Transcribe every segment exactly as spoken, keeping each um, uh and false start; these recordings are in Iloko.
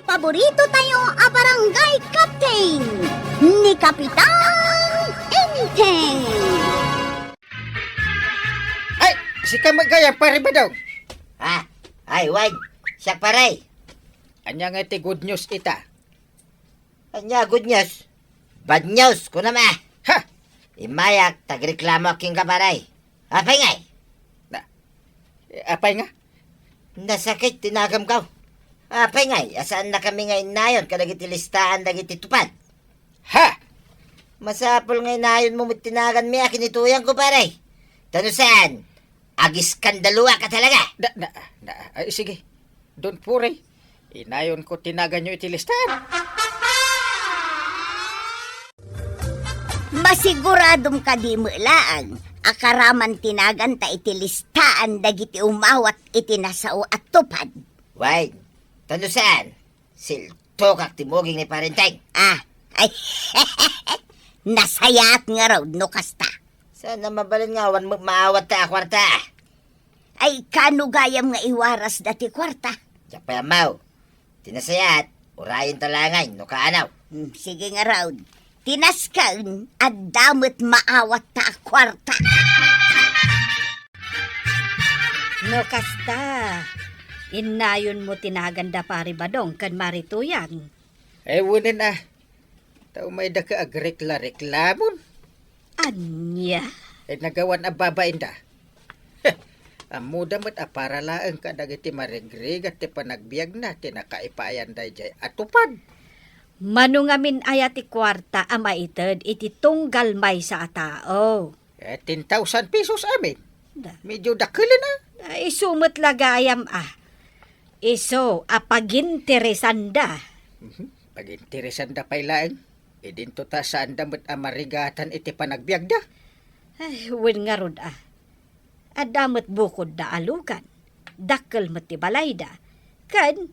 Paborito tayo a barangay captain, ni Kapitan Enteng. Ay, sika met gayam, Pare Badong. Ah, ay, Wayne, siak, pare. Ania nga ti good news ita? Ania good news? Bad news, kunam a. Ha? Immayak, ta agreklamoak kenka, pare. Apay ngay? Na, eh, apay nga? Nasakit ti naganko. Apay ngay, a saannakami nga innayon kadagiti listaan dagiti tupad? Ha? Masapul nga inayonmo met ti naganmi a kinituyangko, pare. Ta no saan, agiskandaluak a talaga. Na, na, na, ay, sige. Don't worry. Inayonko ti naganyo iti listaan. Masiguradom kadi met laeng a karaman ti naganta iti listaan dagiti umawat iti nasao a tupad? Wayne, ta no saan, siltokak ti muging ni Pare Enteng. Ah, ay, nasayaat ngarud no kasta. Saan a mabalin nga awan met maawatta a kuarta? Ay, kaano gayam nga iwarasda ti kuarta? Diak pay ammo. Ti nasayaat, urayenta laengen no kaano. Hmm, sige ngarud. Ti nasken, adda met maawatta a kuarta. No kasta, innayonmo ti naganda Pare Badong ken Mari Tuyang. Ay, wen a. Ta umayda ket agrekla-reklamon. Ania? Eh, nagawan a babainda. Ammoda met a para laeng kadagiti marigrigat ti panagbiagna ti nakaipaayan daydiay a tupad. Mano ngamin aya ti kuarta a maited iti tunggal maysa a tao? Eh, ten thousand pesos amin. Da. Medyo dakkel, a. Ah, isu met la gayam, a. Isu a paginteresanda. Mhm. Paginteresanda pay laeng. Idinto ta saanda met a marigatan iti panagbiagda. Ay, wen ngarud, a. Adda met bukodda a lugan. Dakkel met ti balayda. Ken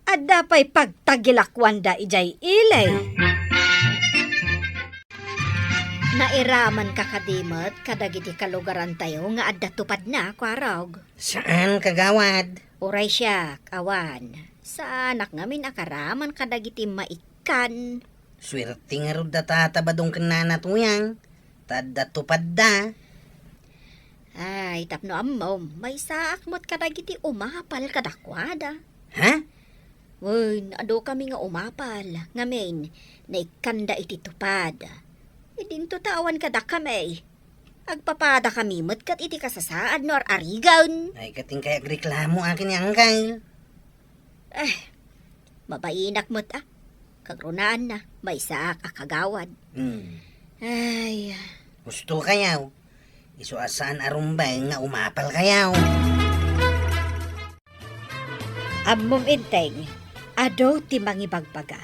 adda pay pagtagilakuanda idiay ili. Nairamanka kadi met kadagiti kalugarantayo nga adda tupadna, Kuarog? Saan, kagawad. Uray siak, awan. Saanak ngamin a karaman kadagiti maikkan. Suerte ngarud da Tata Badong ken Nana Tuyang, ta adda tupadda. Ay, tapno ammom, maysaak met kadagiti umapal kadakuada. Ha? Wen, adu kami nga umapal, ngamin, naikkanda iti tupad. Idinto ta awan kadakami. Agpapada kami met ket iti kasasaad no ar-arigen. Ay, ket inkay agreklamo akin ni Angkay. Eh, mabainak met, a. Kagrunaanna, maysaak a kagawad. Hmm. Ay. Husto kayaw. Isu a saan a rumbeng nga umapal kayaw. Ammom, Enteng, adu ti mangibagbaga.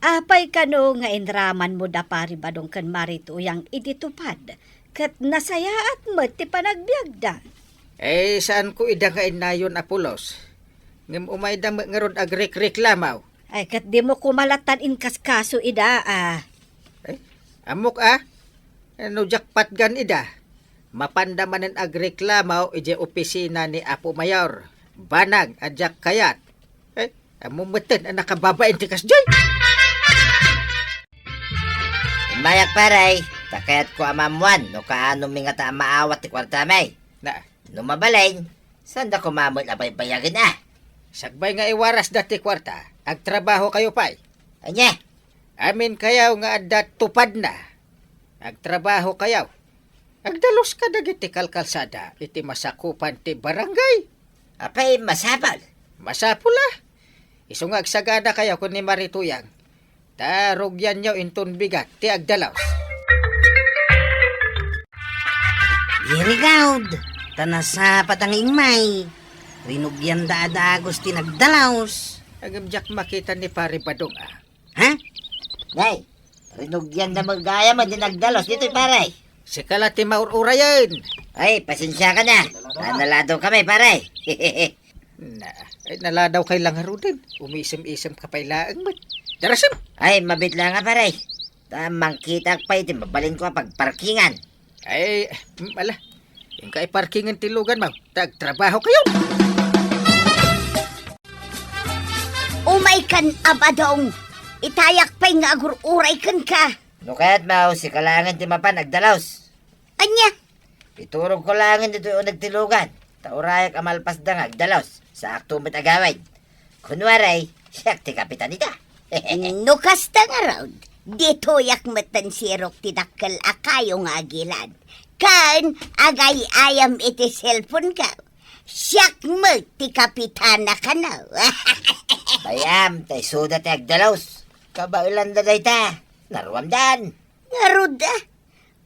Apay kano nga inramanmo da Pari Badong ken Mari Tuyang iti tupad, ket nasayaat met ti panagbiagda? Eh, saanko ida nga innayon a pulos. Ngem umayda met ngarud agrekreklamo. Ay, ket dimo koma lattan inkaskaso ida, a. Eh, ammok, a. No diak patgan ida, mapanda manen agreklamo idiay opisina ni Apo Mayor. Banag a diak kayat. Eh, ammom metten a nakababain ti kasdiay. Immayak, pare, ta kayatko a maammoan no kaanomi ngata a maawat ti kuartami. Na. No mabalin, saanda koma met a baybayagen, a. Sakbay nga iwarasda ti kuarta, agtrabahokayo pay. Ania? Aminkayo nga adda tupadna, agtrabahokayo. Agdalus kadagiti kalkalsada iti masakupan ti barangay. Apay, masapul? Masapul, a. Isu nga agsaganakayo ken ni Mari Tuyang, ta rugianyo inton bigat ti agdalus. Irigawd, ta nasapa ta nga immay. Rinugianda a dagus ti nagdalus. Ngem diak makita ni Pari Badong, a. Ha? Nay, rinugianda met gayam a di nagdalus ditoy, pare. Sika la ti maur-urayen. Ay, pasensiakan, a. Ah, naladawkami, pare. Na, ay, naladawkay la ngaruden. Umisem-isemka pay laeng met. Darasem! Ay, mabiit la nga, pare. Ta mangkitak pay iti mabalinko a pagparkingan. Ay, mm, ala. Inka iparkingen ti luganmo, ta agtrabahokayo. Umay Kan a Badong, itayak pay nga agur-uray kenka. No kayatmo, sika laengen ti mapan agdalus. Ania? Iturogko laengen ditoy uneg ti lugan, ta urayak a malpasda nga agdalus, saakto met agawid. Kunwari, siak ti kapitan ita. No kasta ngarud, ditoyak metten sirok ti dakkel a kayo nga agilad. Ken agay-ayam iti cellphone-ko. Siak met ti kapitana kano. Bayam, ta isuda ti agdalus. Kabaelanda dayta. Naruamdan. Ngarud, ah,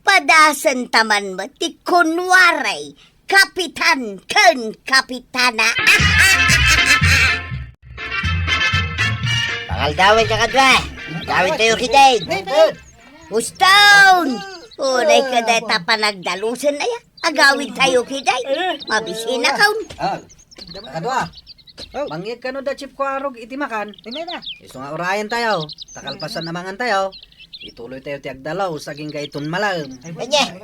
padasenta man met ti kunwaray kapitan ken kapitana. Pangaldawen ka kadua. Agawidtayo ketdin. Uston! Unay ka dayta panagdalusen aya. Agawidtayo ketdin. Mabisinakon. Ah, kadua. Oh. Mangyeg kano da Chief Kuarog iti makan. Ay, may na. Isu nga urayentayo. Ta kalpasan a mangantayo, ituloytayo ti agdalus agingga iton malem. Ay, ania?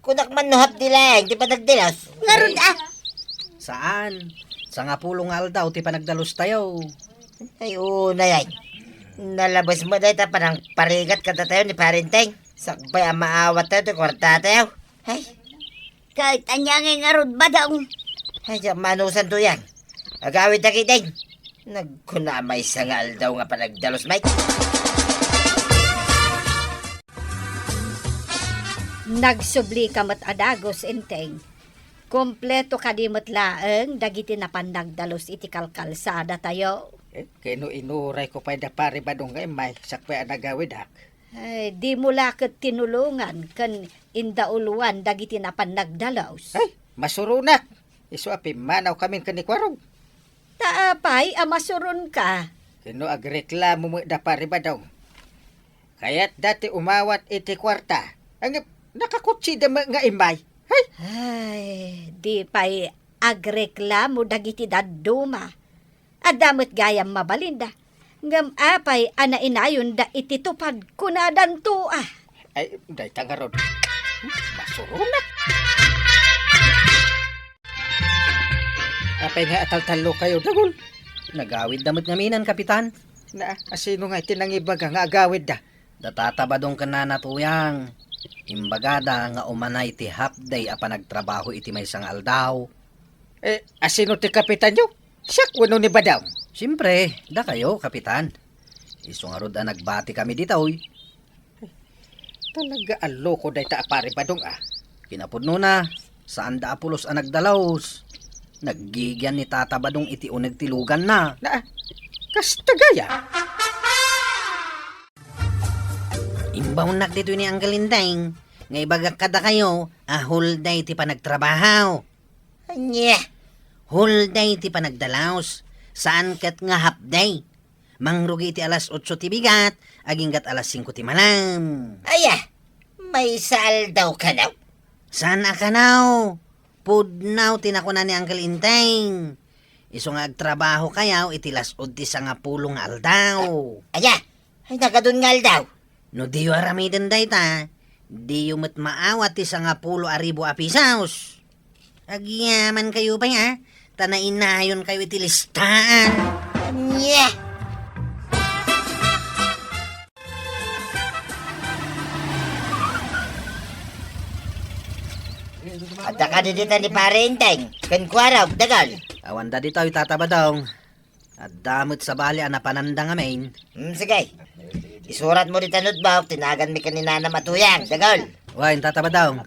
Kunak man no half day laeng ti panagdalus. Ngarud, ah. Saan. Sangapulo nga aldaw ti panagdalustayo. Ay, unay, ay. Nalabes met dayta panangparigat kadatayo ni Pare Enteng. Sakbay a maawattayo ti kuartatayo. Ay. Ket ania ngay ngarud, Badong? Ay, diak manusanto yan. Agawidta ketdin. Nagkuna a maysa nga aldaw nga panagdalus, Mike. Nagsublika met a dagus, Enteng. Kompleto kadi met laeng dagiti napan nagdalus iti kalkalsadatayo? Eh, ket no inurayko pay da Pare Badong nga immay, sakbay a nagawidak. Ay, dimo la ket tinulongan ken indauloan dagiti napan nagdalus? Ay, masuronak. Isu a pimmanawkamin ken ni Kuarog. Ta apay a masuronka? Ket no agreklamo met da Pare Badong. Kayatda ti umawat iti kuarta. Ngem nakakotsida met nga immay. Hay! Ay, di pay agreklamo dagiti dadduma. Adda met gayam mabalinda. Ngem apay a nainayonda iti tupad, kunadanto a. Ay, dayta ngarud. Masuronak. Apay nga ataltallokayo, Dagul? Nagawidda met ngamin, Kapitan. Na, asino nga iti nangibaga nga agawidda? Da Tata Badong ken Nana Tuyang. Imbagada nga umanay ti half day a panagtrabaho iti maysa nga aldaw. Eh, asino ti kapitanyo? Siak wenno ni Badong? Siempre, dakayo, Kapitan. Isu ngarud a nagbatikami ditoy. Talaga a loko dayta a Pare Badong, ah. Kinapudnona, saanda a pulos a nagdalus. Naggigian ni Tata Badong iti uneg ti luganna. Na, kasta gayam. Imbawnak ditoy ni Uncle Enteng nga ibagak kadakayo a whole day ti panagtrabaho. Ania? Whole day ti panagdalus. Saan ket nga half day. Mangrugi iti alas otso ti bigat, aginggat alas singko ti malem. Aya, maysa aldaw kanaw? Saan a kanaw? Pudno ti nakuna ni Uncle Enteng. Isu nga agtrabahokayo iti las-ud ti sangapulo nga aldaw. Aya, ay, nagadun nga aldaw. No diyo aramiden dayta, diyo met maawat ti sangapulo a ribu a pisos. Agyamankayo pay, a, ta nainayonkayo iti listaan. Ania? Adda kadi dita ni Pare Enteng ken Kuarog, Dagul? Awanda ditoy, Tata Badong. Adda met sabali a napananda ngamin. Hmm, sige. Isuratmo dita notebook ti naganmi ken ni Nanam a Tuyang, Dagul. Wen, Tata Badong.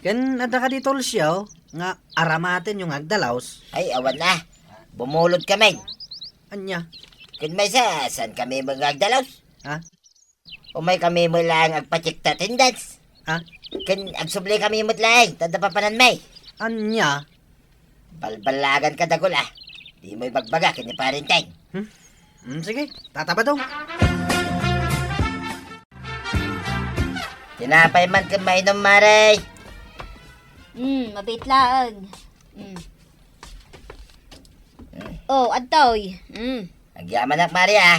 Ken adda kadi toolsyo nga aramatenyo nga agdalus? Ay, awan a. Bumulodkamin. Ania? Ken maysa, saankami met nga agdalus? Ha? Umaykami met laeng agpa-check ti attendance. Ha? Ken agsublekami met laeng ta adda papananmi. Ania? Balbalaganka, Dagul, a. Dimo ibagbaga ken ni Pare Enteng. Hmm? Hmm, sige, Tata Badong. Tinapay man ken mainum, Mare. Hmm, mabiit laeng. Hmm. Hmm. Oh, adtoy. Hmm. Agyamanak, Mare, a.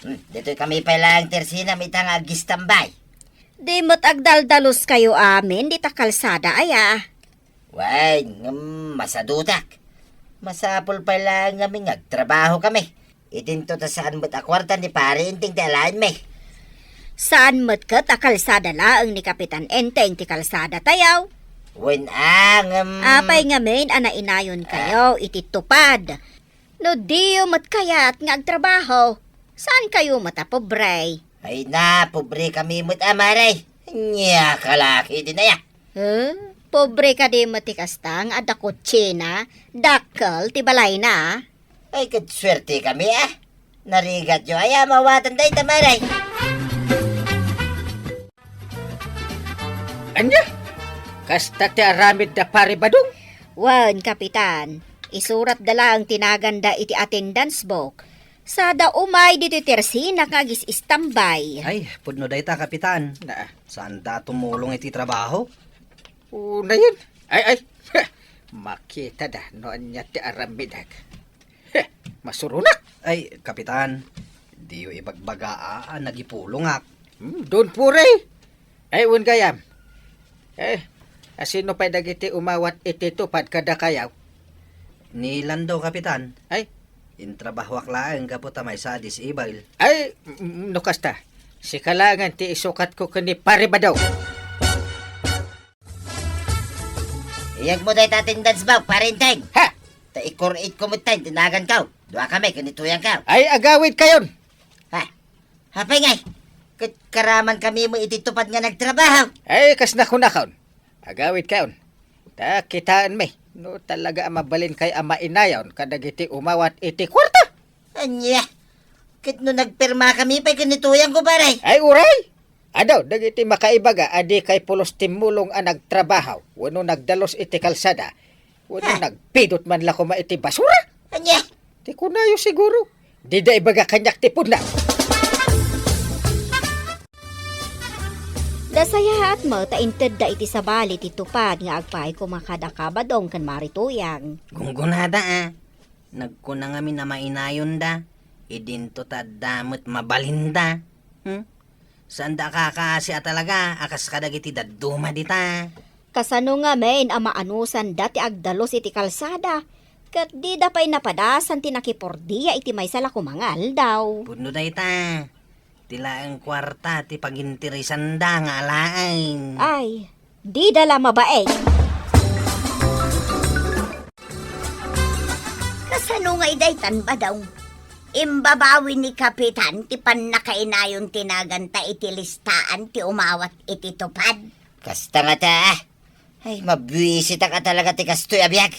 Hmm, ditoykami pay laeng ti ersinam ita nga agistambay. Di met agdaldaluskayo amin dita kalsada aya? Wen, ngem masadutak. Masapul pay laeng ngamin nga agtrabahokami. Idinto ta saan met a kuarta ni Pare Enteng ti alaenmi. Saan met ket a kalsada laeng ni Kapitan Enteng ti kalsadatayo. Wen a, ngem Apay ngamin a nainayon kayo iti TUPAD? No diyo met kayat nga agtrabaho, saan kayo met a pobre? Ay na, pobre kami met, a, Mare. Nia, kalaki din aya. Eh, pobre kadi met ti kasta nga adda kutsina, dakkel ti balayna. Ay, ket suerte kami, a. Narigatyo aya a mawatan dayta, Mare. Ania? Kasta ti aramid da Pare Badong? Wen, Kapitan. Isuratda laeng ti naganda iti attendance book. Sada umay ditoy tersina nga agis-istambay. Ay, pudno dayta, Kapitan. Na. Saanda a tumulong iti trabaho? Unayen. Ay, ay. Makitada no ania ti aramidek. Heh, masuronak! Ay, Kapitan, diyo ibagbaga a, a nagipulongak. Hmm, don pure! Ay, wen gayam. Eh, asino pay dagiti umawat iti TUPAD kadakayo? Ni Lando, Kapitan. Ay? Intrabahoak laeng gapu ta maysa a disable. Ay, mm, no kasta, sika laengen ti isukatko ken ni Pare Badong. Iyegmo dayta attendance book, Pare Enteng. Ha? Ta ikor-itko met ti naganko. Dua kami ken ni Tuyangko. Ay, agawidkayon. Ha? Apay ngay? Ket karaman kami met iti TUPAD nga nagtrabaho. Ay, kas nakunakon. Agawidkayon. Ta kitaenmi no talaga a mabalinkay a mainayon kadagiti umawat iti kuarta. Ania? Ket no nagpirma kami pay ken ni Tuyangko, pare? Ay, uray! Adu dagiti makaibaga a dikay pulos timmulong a nagtrabaho wenno nagdalus iti kalsada wenno Ah. nagpidot man la koma iti basura. Ania? Ti kunayo siguro, dida ibaga kaniak ti pudno. Nasayaat met ta intedda iti sabali ti TUPAD nga agpaay koma kadaka Badong ken Mare Tuyang. Gunggonada, a. Nagkuna ngamin a mainayonda, idinto ta adda met mabalinda. Hmm? Saanda a kakaasi a talaga a kas kadagiti dadduma dita. Kasano ngamin a maanusanda ti agdalus iti kalsada, ket dida pay napadasan ti nakipordia iti maysa la koma nga aldaw? Pudno dayta. Ti laeng kuarta ti paginteresanda nga alaen. Ay, dida la mabain. Kasano ngay daytan, Badong? Imbabawi ni Kapitan ti pannakainayon ti naganta iti listaan ti umawat iti TUPAD? Kasta ngata, a. Ay, mabuisitak a talaga ti kastoy a biag.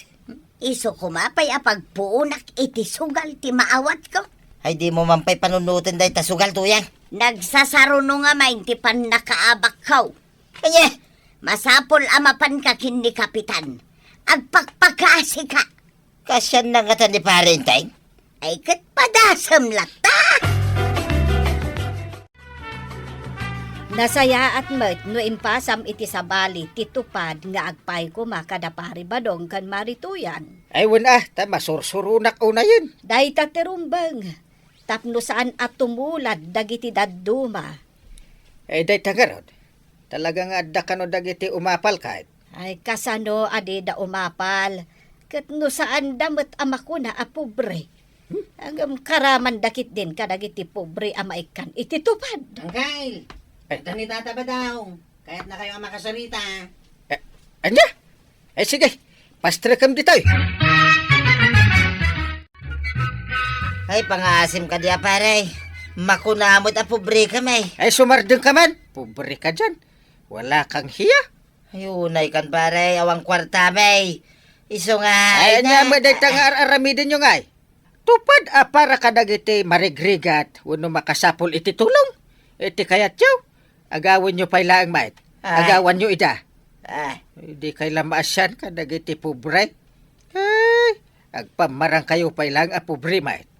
Isu koma pay a pagpuonak iti sugal ti maawatko. Ay, dimo man pay panunoten dayta sugal, Tuyang. Nagsasaruno ngamin ti pannakaabakko. Ania? Masapul a mapanka ken ni Kapitan. Agpakpakaasika. Kasian na ngata ni Pare Enteng? Ay, ket padasem latta. Nasayaat met no impasam iti sabali ti TUPAD nga agpaay koma kada Pare Badong ken Mare Tuyang. Ay, wen a, ta masursuronak unayen. Dayta ti rumbeng, tapno saan a tumulad dagiti dadduma. Ay, dayta ngarud, talaga nga adda kano dagiti umapal ket? Ay, kasano a dida umapal? Ket no saanda met a makuna a pobre, ngem karamanda ketdin kadagiti pobre a maikkan iti TUPAD. Angkel, adda ni Tata Badong. Kayatnakayo a makasarita. Eh, ania? Eh, sige, pastrekem ditoy. Ay, pangaasim kadi a, pare. Makuna met a pobre kami. Ay, sumardeng ka man. Pobre ka dian. Wala kang hiya. Ay, unay kan, pare, awan kuarta, bay. Isu nga, Ay, ania met dayta nga ar-aramidenyo ngay? TUPAD a para kadagiti marigrigat wenno makasapul iti tulong. Iti kayatyo, agawenyo pay laeng met. Ay. Agawanyo ida. Ay. Dikay la maasian kadagiti pobre. Ay, agpammarangkayo pay laeng a pobre met.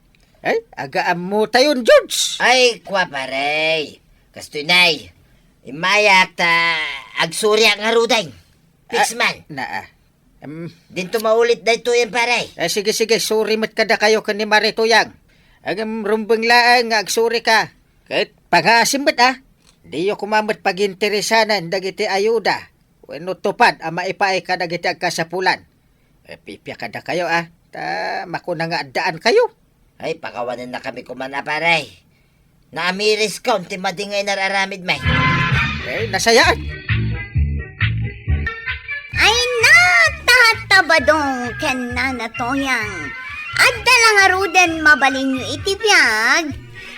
Ay, agaammotayon, George! Ay, kua, pare. Kastoy, nay. Immayak ta agsuriak ngaruden. Fix man. Ah, naa. Em. Dinto maulit daytoyen, pare. Eh, sige, sige, suri met kadakayo ken ni Mare Tuyang. Ngem rumbeng laeng nga agsurika. Ket pangaasim met, a. Diyo koma met paginteresanen dagiti ayuda wenno TUPAD a maipaay kadagiti agkasapulan. Eh, pipia kadakayo, a. Ta makuna nga addaankayo. Ay, pakawanennakami koma, a pare. Naamiriskon ti madi nga inar-aramidmi. Eh, nasayaan. Ay, natahatta, Badong ken Nana Toyang. Adda la ngaruden mabalinyo iti biag,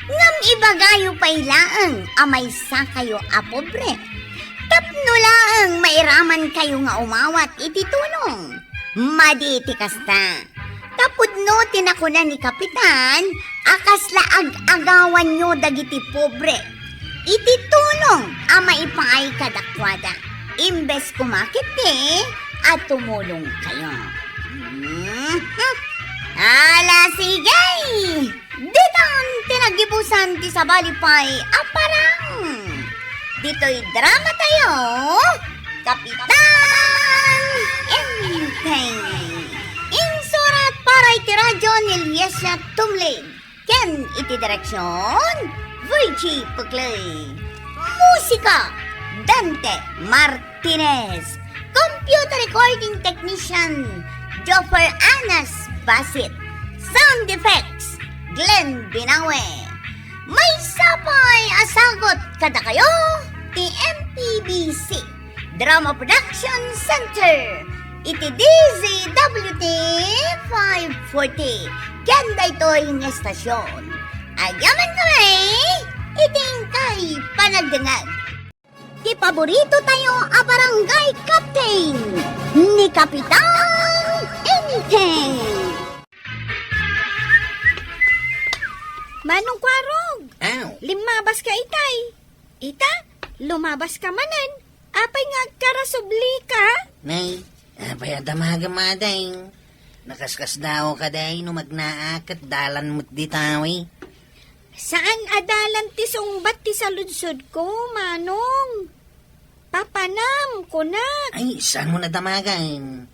ngem ibagayo pay laeng a maysakayo a pobre. Tapno laeng mairamankayo nga umawat iti tulong. Madi ti kasta. Ta pudno ti nakuna ni Kapitan a kasla ag-agawanyo dagiti pobre iti tulong a maipaay kadakuada, imbes koma ketdi a tumulongkayo. Mhm. Ala, sige! Ditan ti naggibusan ti sabali pay a parang. Ditoy drama tayo, Kapitan Enteng. Insurat para iti radyo ni Liesia Tumlig. Ken iti direksyon, Virgie Puclay. Musika, Dante Martinez. Computer recording technician, Joffer Anas Basit. Sound effects, Glenn Binawe. Maysa pay a sagut kadakayo ti M P B C Drama Production Center iti D Z W T five forty. Ken daytoy nga estasyon, agyamankami iti inkay panagdengngeg. Ti paborito tayo a barangay captain, ni Kapitan Enteng. Manong Kwarog, Aw. Limmabas ka itay. Ita, lumabas ka manen. Apay nga agkarasubli ka? Nay, apay a damagem, Ading? Nakaskasdaaw ka, Day, no magnaak ket dalan met ditawi. Saan a dalan ti sungbat ti saludsodko, Manong? Papanam, kunak. Ay, saan mo nadamagan?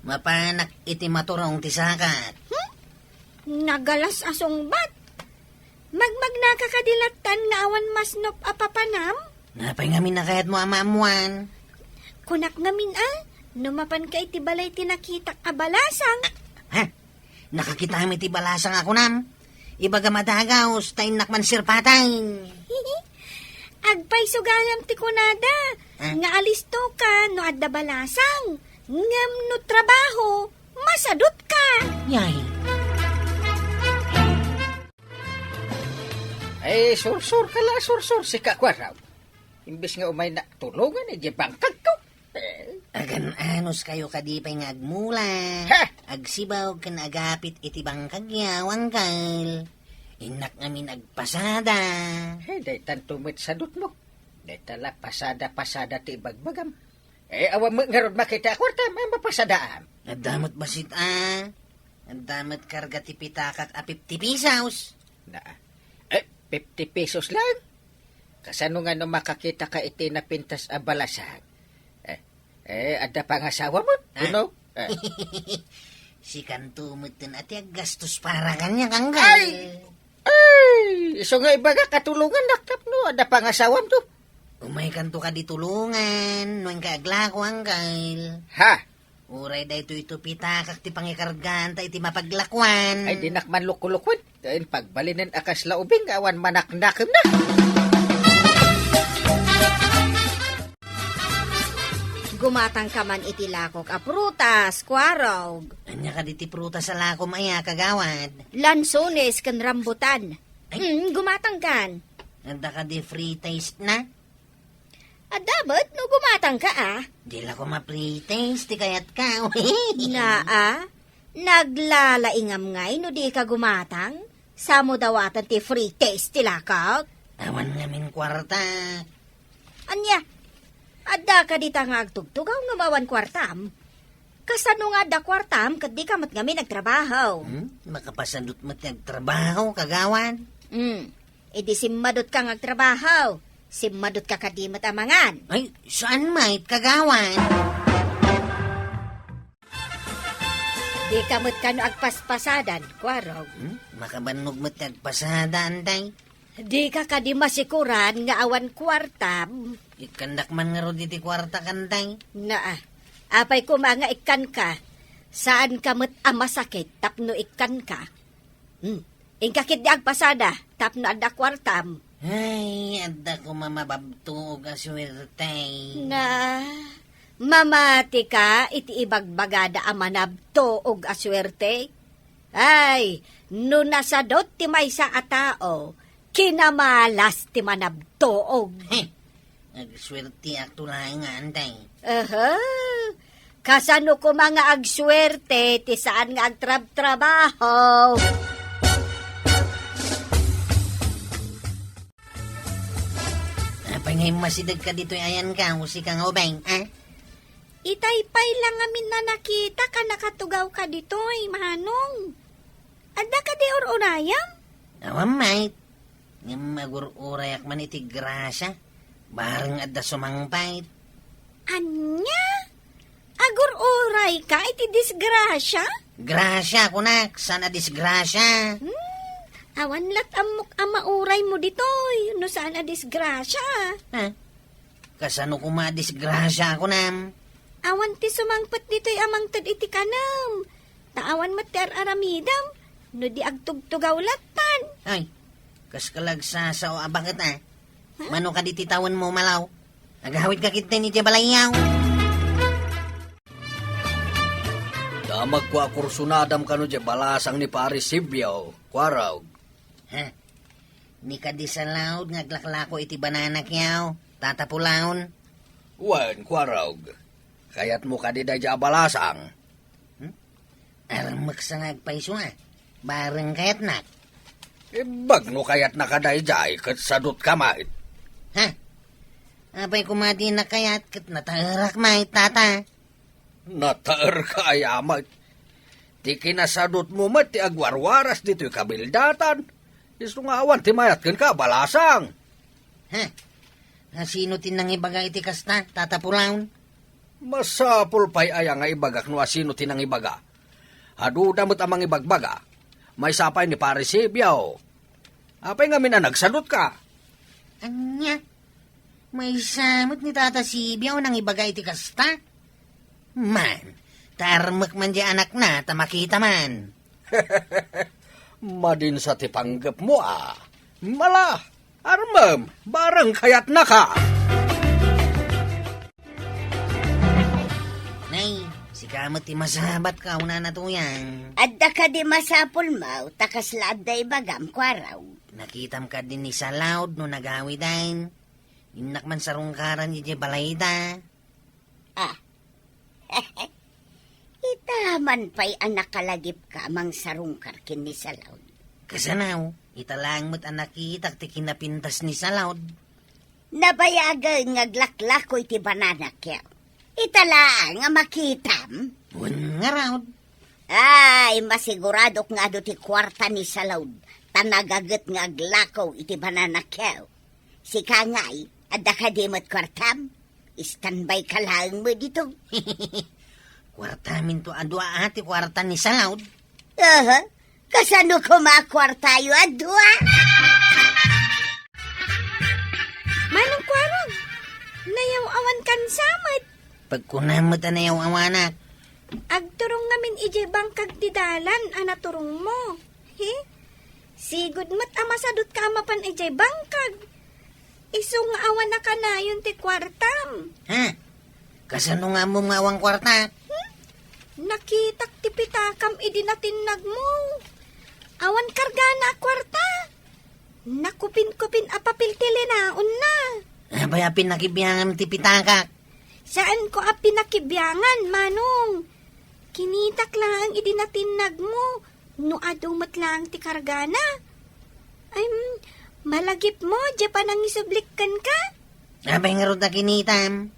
Mapanak iti maturong ti sakak. Hmm? Nagalas a sungbat. Magmagnaka kadi lattan nga awan masnop a papanam? Apay ngamin a kayatmo a maammuan? Kunak ngamin a, no mapanka iti balay ti nakitak a balasang. Ha? Nakakitam iti balasang a kunam? Ibagam a dagaus, ta innak man sirpatan. Agpayso gayam ti kunada, Ah? nga alisto ka no adda balasang. Ngem no trabaho, masadut ka. Yay. Ay, sursur ka la, sursur, sika, Kwarog. Imbes nga umaynak tulongan, iti bangkagko. Eh. Agan-anos kayo kadi pay nga agmula. Ha? Agsibaw ken agapit iti bangkagyo, Angkel. Innak ngamin agpasada. Ay, daytanto met sadutmo. Dayta la pasada-pasada ti ibagbagam. Eh, awan met ngarud makita a kuarta, mapapasadaam. Adda met basit a. Adda met karga ti pitakak a fifty pesos. Na, eh, fifty pesos lang? Kasano nga no makakita ka iti napintas a balasang? Eh, eh, adda pangasawa mo? Ah? Uno? Eh. Sikanto met ten a ti aggastos para kaniak, Angkel. Ay! Ay! Isu nga ibaga katulongan, nakap, no? Adda pangasawam to. Umay kanto ka di tulongan, no, Angkel, aglako, Angkel. Ha? Uray daytoy to pitakak ti pangikarganta iti mapaglakuan. Ay, dinak man lukulukuen. Kain pagbalinen a kasla ubing nga awan manaknakemna. Gumatang ka man iti lakok a prutas, Kuarog. Ania kadi ti prutas a lakom aya, kagawad? Lansones ken rambutan. Ay. Hmm, gumatang kan. Adda kadi free taste na? Adda met no gumatang ka, a? Di la koma free taste ti kayat ka. Naa, naglalaingam ngay no di ka gumatang? Samo dawatan ti free taste ti lakok? Awan ngamin kuarta. Ania? Adda ka dita nga agtugtugaw ngem awan kuartam? Kasano nga adda kuartam ket di ka met ngamin agtrabaho? Hmm? Makapasadut met ti agtrabaho, kagawad. Hmm. Idi simmadut ka nga agtrabaho, simmadut ka kadi met a mangan. Ay, saan met, kagawad? Di ka met kano agpaspasadan, Kuarog. Hmm? Makabannog met ti agpasada, Antay. Di ka kadi masikuran nga awan kuarta. Ikkandak man ngarud iti kuarta, Antay. Naa. Apay koma nga ikkan ka? Saan ka met a masakit tapno ikkan ka? Hmm. Inka ketdi agpasada tapno adda kuartam. Ay, adda koma mababtuog a suerte. Nga, mamatika iti ibagbagada a manabtuog a suerte? Ay, no nasadut ti maysa a tao, kinamalas ti manabtuog. He, agsuerteakto laeng nga, Antay. Aha. Kasano koma nga agsuerte ti saan nga agtrabtrabaho? Apay nga immasidegka ditoy ayanka, o sika nga ubing, a? Itay pay la ngamin a nakitak a nakatugawka ditoy, Manong. Adda kadi ur-urayam? Awan, met. Ngem agur-urayak man iti grasya. Bareng adda sumangpet. Ania? Agur-urayka iti disgrasya? Grasya, kunak, saan a disgrasya. Hmm, awan lat ammok a mauraymo ditoy, no saan a disgrasya. Ha? Kasano koma a disgrasya, kunam? Awan ti sumangpet ditoy a mangted iti kanem. Ta awan met ti ar-aramidem, no di agtugtugaw lattan. Ay, kas ka la agsasao a baket, a. Ha? Mano kadi ti tawenmo, Malaw? Agawidka ketdin idiay balayyo. Damagko a kursunadam kano diay balasang ni Pari Sibio, Kuarog. Ha? Ni kadi Salaud nga aglaklako iti banana kyaw, Tata Pulaon? Wen, Kuarog. Kayatmo kadi daydiay a balasang? Hmm? Armek sa nga agpayso, a. Bareng kayatnak. Imbag no kayatnaka daydiay ket sadutka met. Ha? Apay koma dinak kayat ket nataerak met, Tata. Nataerka aya met. Ti kinasadutmo met ti agwarwaras ditoy kabildatan. Isu nga awan ti mayat kenka a balasang. Ha? Asino ti nangibaga iti kasta, Tata Pulaon? Masapul pay aya nga ibagak no asino ti nangibaga? Aduda met a mangibagbaga. Maysa pay ni Pari Sibio. Apay ngamin a nagsadutka? Ania? Maysa met ni Tata Sibio a nangibaga iti kasta? Man, ta armek man diay anakna ta makita man. Madinsa ti panggepmo, a. Mala, armem, bareng kayatnaka. Nay, sika met ti masabat kaunana tuyang. Adda kadi masapulmo, ta kasla adda ibagam, Kuarog? Nakitam kadi ni Salaud no nagawiden? Innak man sarungkaran idiay balayda. Ah. Ita man pay a nakalagipka a mangsarungkar ken ni Salaud. Kasano? Ita laeng met a nakitak ti kinapintas ni Salaud. Nabayagen nga aglaklako iti banana kyaw. Ita laeng a makitam. Wen ngarud. Ay, masiguradok nga adu ti kuarta ni Salaud, ta nagaget nga aglako iti banana kyaw. Sika ngay, adda kadi met kuartam? Standby ka laeng met dito. Kuartaminto a dua a ti kuarta ni Salaud. Aha, kasano koma a kuartayo a dua? Manong Kuarog, nayaw-awan kan samet. Pagkunam met a nayaw-awanak. Agturong ngamin idiay bangkag ti dalan a naturongmo. He? Sigud met a masadutka a mapan idiay bangkag. Isu nga awan a kanayon ti kuartam. Ha? Kasano nga ammom nga awan kuarta? Hmm? Nakitak ti pitakam idi natinnagmo. Awan kargana a kuarta. Nakupinkupin a papel ti linaonna. Apay a pinakibiangam ti pitakak? Saanko a pinakibiangan, Manong. Kinitak laeng idi natinnagmo, no adu met laeng ti kargana. Ay, mm, malagipmo, diay panangisublik kenka? Apay ngarud a kinitam?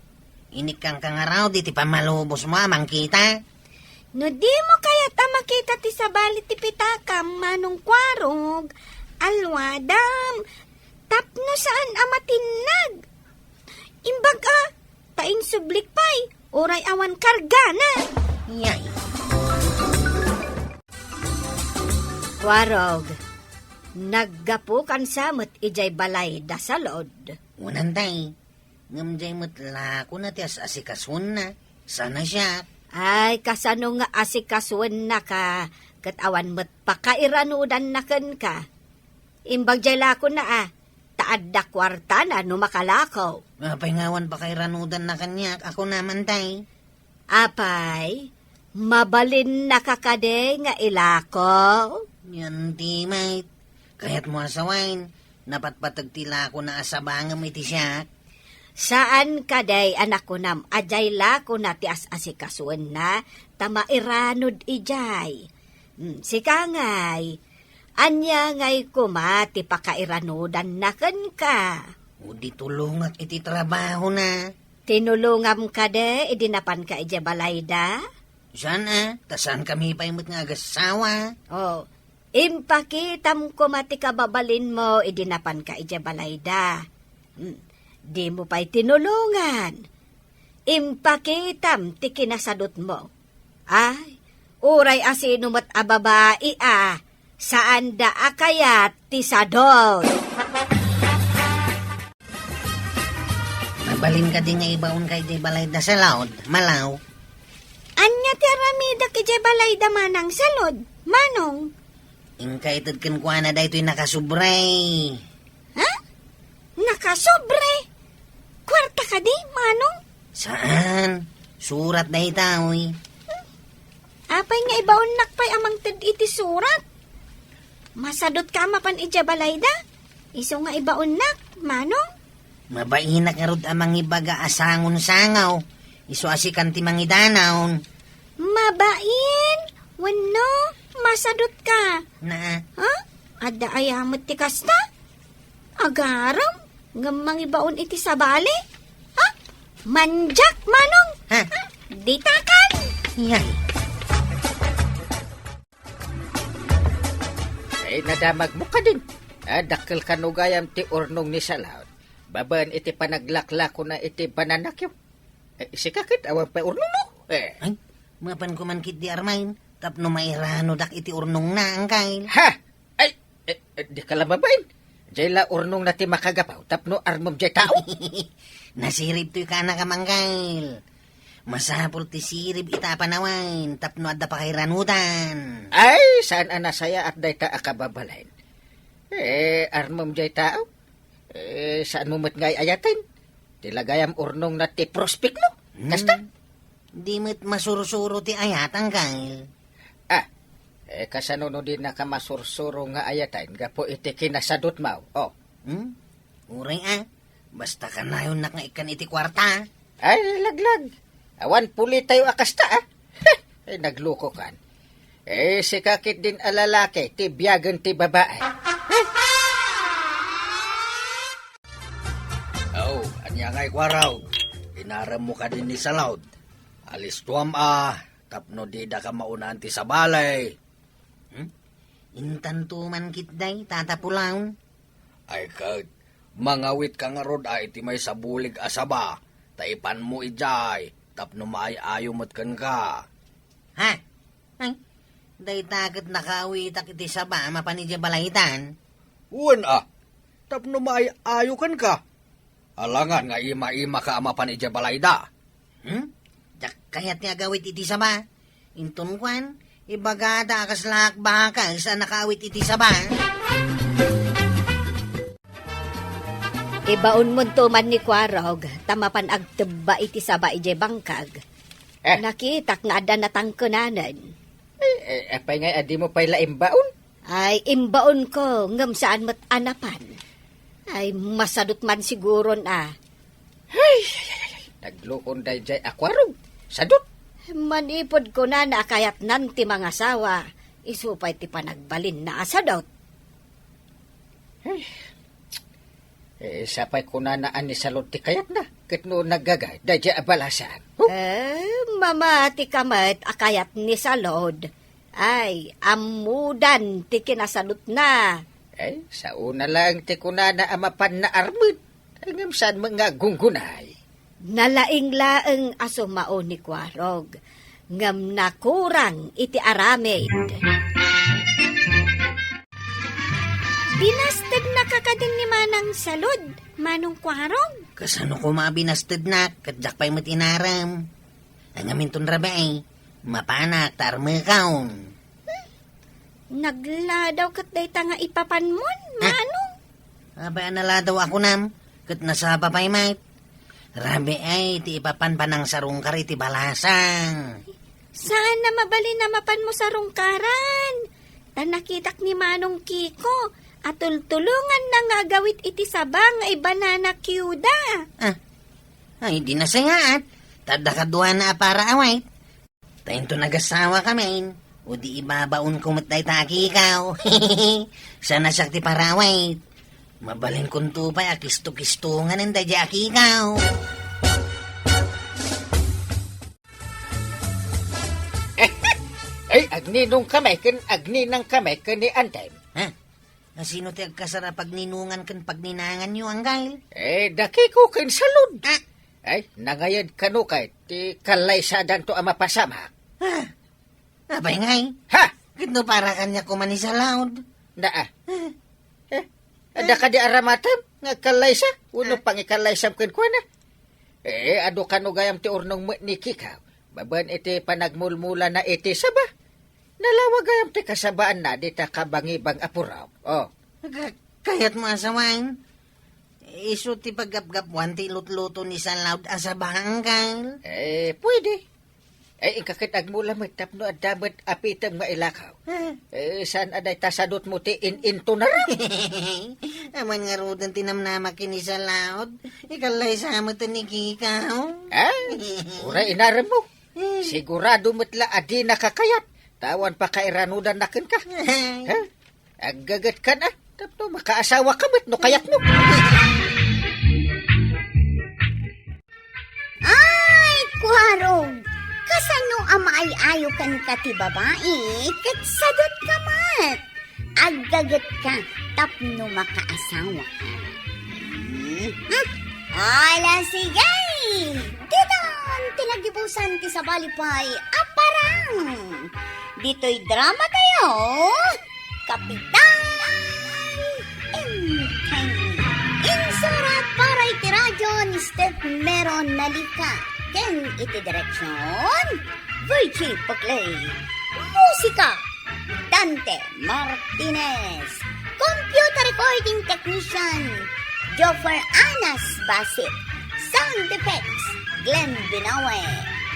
Inikkanka ngarud iti pammalubosmo a mangkita? No dimo kayat a makita ti sabali ti pitakam, Manong Kuarog, alwadam, tapno saan a matinnag. Imbag a, ta insublik pay, uray awan kargana. Yay. Kuarog, naggapukan sa met idiay balay da Salud. Unan, tay, ngem diay met lakona ti as-asikasuenna. Sana siak. Ay, kasano nga asikasuennaka? Ket awan met pakairanudanna kenka. Imbag jay lakona a, ta adda kuartana no makalako. Apay nga awan pakairanudanna kaniak, ako naman tay. Apay, mabalinnaka kadi nga ilako? Yan ti met. Kayatmo a sawen, napatpateg ti lakona a saba ngem iti siak. Saan kadi a nakunam a jay lakona ti as-asikasuenna, ta mairanud idiay. Hmm, sika ngay, ania ngay koma ti pakairanudanna kenka? O di tulongak iti trabahona. Tinulongam kadi idi napanka idiay balayda? Saan a, ta saankami pay met nga agassawa. O, impakitam koma ti kababalinmo idi napanka idiay balayda. Hmm, dimo pay tinulongan. Impakitam ti kinasadutmo. Ay, uray a sino met a babai a, saanda a kayat ti sadot. Mabalin kadi nga ibaonka idiay balayda Salud, Malaw? Ania ti aramidek idiay balayda Manang Salud, Manong? Inka ited kenkuana daytoy nakasobre. Ha? Nakasobre? Kuarta kadi, Manong? Saan? Surat dayta, uy. Apay nga ibaonnak pay a mangted iti surat? Masadotka a mapan idiay balayda? Isu nga ibaonnak, Manong? Mabainak ngarud a mangibaga a sangon sangaw. Isu a sikan ti mangidanawon. Mabain? Wenno, masadotka? Na. Ha? Adda aya met ti kasta? Agarem, ngem mangibaon iti sabali? Ha? Mandiak, Manong? Ha? Ha? Ditakan? Yan. Ay, nadamagmo kadin. Ah, dakkel kano gayam ti urnong ni Salud. Babaen iti panaglaklakona iti banana cue. Eh, sika ket awan pay urnongmo? Eh. Ay, mapanko man ketdi Armain, tapno mairanodak iti urnongna, Angkel. Ha? Ay, eh, eh, dika la mabain. Jay la urnongna ti makagapu, tapno armem jay tao. Nasirib toy kanak a manggail. Masapul ti sirib ita a panawen, tapno adda pakairanudan. Ay, saan a nasayaat dayta a kababalin. Eh, armem jay tao? Eh, saanmo met nga ay-ayaten? Ti lagayam urnongna ti prospektmo. Hmm. Kasta? Di met masursuro ti ayat, Angkel. Ah, eh, kasano no dinaka masursuro nga ayaten gapu iti kinasadutmo? Oh. Hmm? Uray a, basta kanayonnak nga ikkan iti kuarta. Ay, laglag. Awan pulitayo a kasta, ah. Heh, ay, naglukokan. Eh, sika ketdin a lalaki, ti biagen ti babai. Heh. Aw, ania ngay, Kuarog? Inaremmo kadin ni Salud. Alistuam a, tapno didaka maunaan ti sabali. Hmm? Intanto man ketdi, Tata Pulaw. Ay ket, mangawitka ngarud a iti maysa bulig a saba, ta ipanmo idiay, tapno maay-ayo met kenka. Ha? Ay, dayta ket nakaawitak iti saba a mapan idiay balaydan. Wen a, tapno maay-ayo kenka. Alangan nga ima-imaka a mapan idiay balayda. Hmm? Diak kayat nga agawid iti saba. Inton kuan, ibagada a kasla ak bakes a nakaawid iti saba. Ibaonmonto man ni Kuarog, ta mapan agtebba iti saba idiay bangkag. Eh. Nakitak nga adda natangkenanen. Eh, eh, apay ngay a dimo pay la imbaon? Ay, imbaonko, ngem saan met a napan. Ay, masadot man siguron a. Ay, ay, ay, ay, ay. Naglukon daydiay a Kuarog. Sadot. Manipud kunana a kayatnan ti mangasawa, isu pay ti panagbalinna a sadot. Ay. Eh, sapay kunana a ni Salud ti kayatna, ket no naggaga, daydiay a balasang. Huh? Eh, mamatika met a kayat ni Salud. Ay, ammodan ti kinasadutna. Ay, saona laeng ti kunana a mapanna armed. Ay, ngem saan met nga aggunggunay? Nalaing laeng a sumao ni Kuarog, ngem nakurang iti aramid. Binastednaka kadin ni Manang Salud, Manong Kuarog? Kasano koma a binastednak, ket diak pay met inarem. Ay, ngem inton rabii, mapanak ta armekon. Nagladaw ket dayta nga ipapanmon, Ah. Manong. Apay a naladaw a kunam, ket nasaba pay met. Rabii ti ipapan panangsarungkar iti balasang. Saan a mabalin a mapanmo sarungkaran? Ta nakitak ni Manong Kiko a tultulonganna nga agawid iti saba nga i-banana cue da. Ah. Ay, di nasayaat. Ta adda kaduana a para awit. Ta inton agasawakamin, o di ibabaonko met dayta a kikaw. Saan a siak ti para awit. Mabalinkonto pay a kisto-kistonganen daydiay a kikaw. Ay, agninong kami ken agninang kami ken ni Antem. Ha? Asino ti agkasar a pagninongan ken pagninanganyo, Anggal? Eh, dakiko ken salud. Ah. Ay, nangayad kano kay ti kallaysadanto a mapasamak. Ah. Apay ngay? Ha? Ket no para kaniak koma ni Salaud? Naa. Ah. Eh, adda kadi aramatem nga agkallaysa? Wenno Ah. pangikallaysam kenkuana? Eh, adu kano gayam ti urnong met ni Kikaw. Babaen iti panagmulmulana iti saba. Nalawag gayam ti kasabaanna dita kabangibang a purok. Oh. Ka-, kayatmo a sawen? Isu ti paggapgapuan ti lutluto ni Salaud a saba, Anggal? Eh, pwede. Eh, inka ket agmula met tapno adda met apitem nga ilakaw. Ah. Eh, saan a dayta sadutmo ti in-intunar? Awan ngaruden ti namnamak ken ni Salaud. Ikallaysa met ni Kikaw. Ah? Uray inarem mo. Hmm. Sigurado met la a dinaka kayat. Ta awan pakairanudanna kenka. Ay. Ha? Aggagetkan a. Tapno makaasawaka met no kayatmo. Ay, Kuarog! Kasano a maay-ayo kenka ti babai ket sadutka met? Aggagetka tapno makaasawaka. Hmm? Ala, sige! Ditan ti nagibusan ti sabali pay a parang. Ditoy drama tayo, Kapitan Enteng. Insurat para iti radyo ni Steph Meron Nalika. Ken iti direksyon, Virgie Paclay. Musika, Dante Martinez. Computer recording technician, Joffer Anas Basit. Sound effects, Glenn Binawe.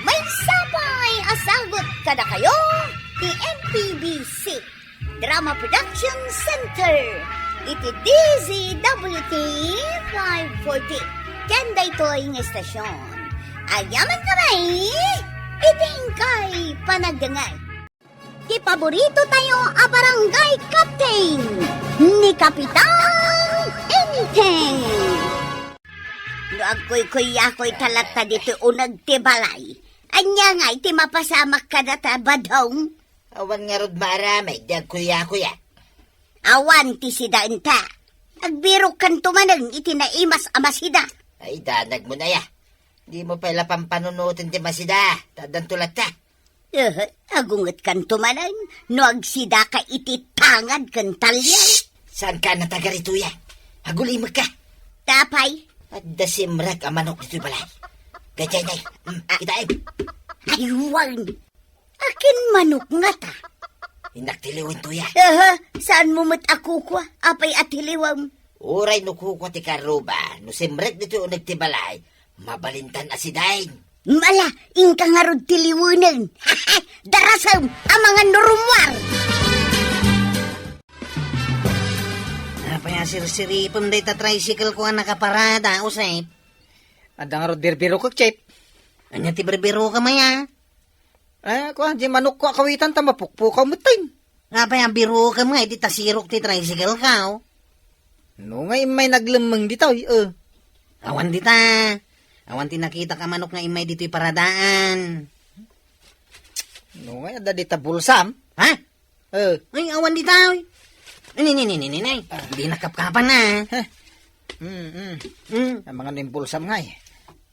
Maysa pay a sagut kadakayo ti M P B C Drama Production Center iti D Z W T five forty. Ken daytoy nga estasyon, agyaman kami iti inkay panagdengngeg. Ti paborito tayo a barangay captain, ni Kapitan Enteng. No agkuykuyakoy talatta ditoy uneg ti balay, ania ngay ti mapasamak kadata, Badong? Awan ngarud maaramid ti agkuyakuya. Awan ti sidaenta. Agbirokkanto manen iti naimas a masida. Ay, danag mo na ya. Di mo pay la pampanunoten ti masida, ta addanto latta. Eh, agungetkanto manen no agsidaka iti tangad ken taliay. Shh! Saan ka natagarituya? Agulimekka. Tapay? Adda simrek a manok ditoy balay. Gajay, nay. Mm, kitaem. Aywan. Akin manok ngata? Innak tiliwen toya. Aha, saan mo met a kukua? Apay a tiliwem? Uray no kukua ti karruba, no simrek ditoy uneg ti balay, mabalintan a sidain. Mala, inka ngarud ti liwenen. Darasem, amangan no rummuar. Apay a sirsiripem dayta tricycle ko a nakaparada, Josep? Adda ngarud birbirokek, Chef. Ania ti birbirokem aya? Eh, kua, di manok ko a kawitan ta mapukpukaw metten. Apay a birokem nga iti tasirok ti tricycle ka, oh. No nga immay naglemmeng ditoy, eh. Awan dita. Awan ti nakitak a manok nga immay ditoy paradaan. No nga adda dita bulsam? Ha? Eh. Ay, awan dita, oy. Ni, ni, ni, ni, ni, ni. Ah. Di nakapkapan na. Heh. Mm, mm. Mm. Amangan no bulsam ngay.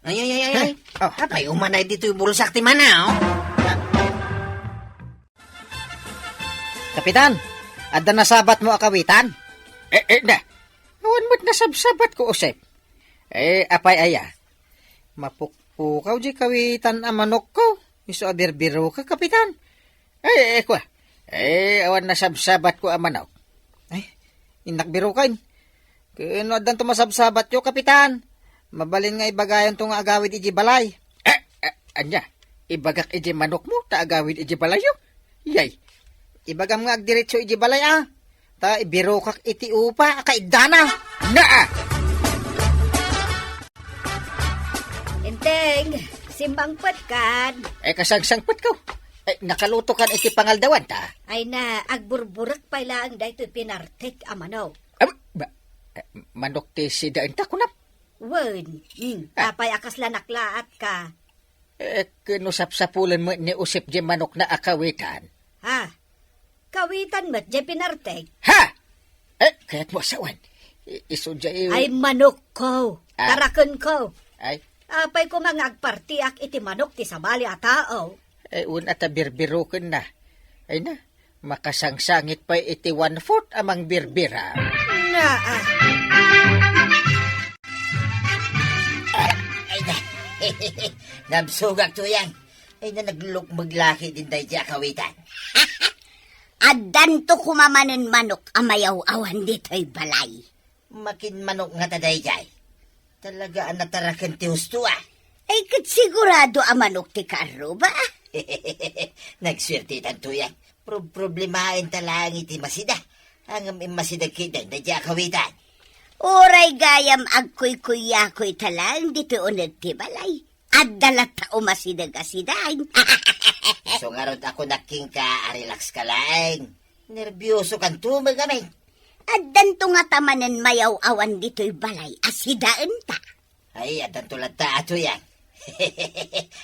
Ay, ay, ay, ay, ay. Eh, oh. Apay, umanay ditoy bulsak ti mana, oh. Kapitan, adda nasabat mo a kawitan? Eh, eh, na. Awan met nasabsabat ko, Josep. Eh, apay aya? Mapukpukaw di kawitan a manok ko. Isu a birbirokek, Kapitan. Ay, eh, kua. Eh, awan nasabsabatko a manok. Ay, innak biroken. Ken no addanto masabsabatyo, Kapitan, mabalin nga ibagayonto nga agawid iti balay. Eh, eh, ania? Ibagak iti manokmo ta agawid iti balayyo? Yay. Ibagam nga agdiretso iti balay, a. Ta ibirokak iti upa a kaiddana. Naa! Enteng, simmangpetkan. Eh, kasangsangpetko. Eh, nakalutokan iti pangaldawan ta. Ay na, agburburek pay laeng daytoy pinartek a manok. Ab-, ba, eh, manok ti sidaenta, kunam? Wen, hmm, Ah. apay a kasla naklaatka? Eh, ken no sapsapulen met ni Usep di manokna a kawitan. Ha? Kawitan met di pinartek? Ha? Eh, kayatmo a sawen. I-, isu diay. Ay, manokko. Ah. Tarakenko. Ay. Apay koma nga agpartiak iti manok ti sabali a tao? Eh, una ta birbirokenna. Ay na, makasangsangit pay iti one-fourth a mangbirbira. Naa. Ay na. Nabsogak, Tuyang. Ay na, naglukmeg laki din daydi a kawitan. Addanto koma manen manok a mayaw-awan ditoy balay. Makin manok ngata daydiay. Talaga a nataraken ti husto, a. Ay, ket sigurado a manok ti kaarruba. Nagsuertetan, Tuyang. Pro-, problemaen ta laeng iti masida. Ngem immasideg ketdi daydi a kawitan. Uray gayam agkuykuyakoy ta laeng ditoy uneg ti balay. Adda latta umasideg a sidaen. Isu ngarud a kunak kenka a relax ka laeng. Nerbiosokanto met ngamin. Addanto ngata manen mayaw-awan ditoy balay a sidaenta. Ay, addanto latta a, Tuyang.